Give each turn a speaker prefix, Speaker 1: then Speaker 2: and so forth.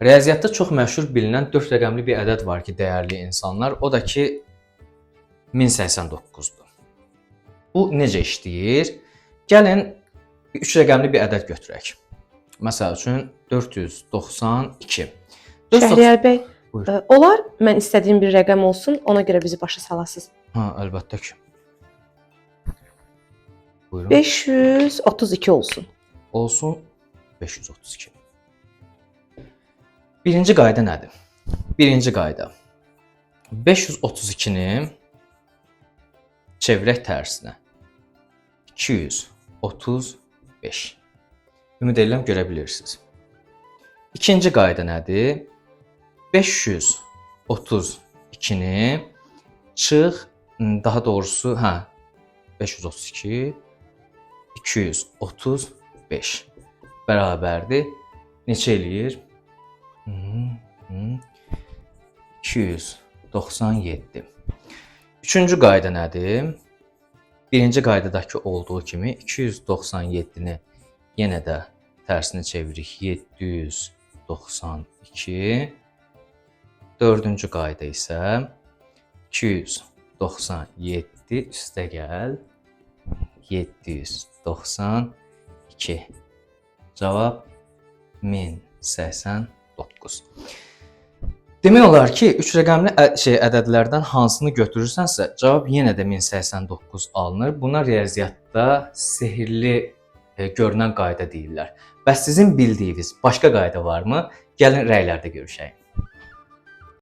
Speaker 1: Riyaziyyatda çox məşhur bilinən 4 rəqəmli bir ədəd var ki, dəyərli insanlar, o da ki 1089-dur. Bu necə işləyir? Gəlin 3 rəqəmli bir ədəd götürək. Məsəl üçün 492.
Speaker 2: Şəhriyar bəy,
Speaker 1: Buyur.
Speaker 2: Olar mən istədiyim bir rəqəm olsun, ona görə bizi başa salasız.
Speaker 1: Ha, əlbəttə ki. Buyurun.
Speaker 2: 532 olsun.
Speaker 1: Olsun 532. Birinci qayda nədir? Birinci qayda. 532-ni çevirək tərsinə. 235. Ümid edirəm görə bilirsiniz. İkinci qayda nədir? 532-ni çıx, daha doğrusu, hə, 532 235 bərabərdir. Neçə eləyir? 297. Üçüncü qayda nədir? Birinci qaydadakı olduğu kimi 297-ni yenə də tərsini çeviririk. 792. Dördüncü qayda isə 297 üstə gəl 792. Cavab 1089. Demək olar ki, 3 rəqəmli ədədlərdən hansını götürürsənsə, cavab yenə də 1089 alınır. Buna riyaziyyatda sehirli görünən qayda deyirlər. Bəs sizin bildiyiniz başqa qayda varmı? Gəlin rəylərdə görüşək.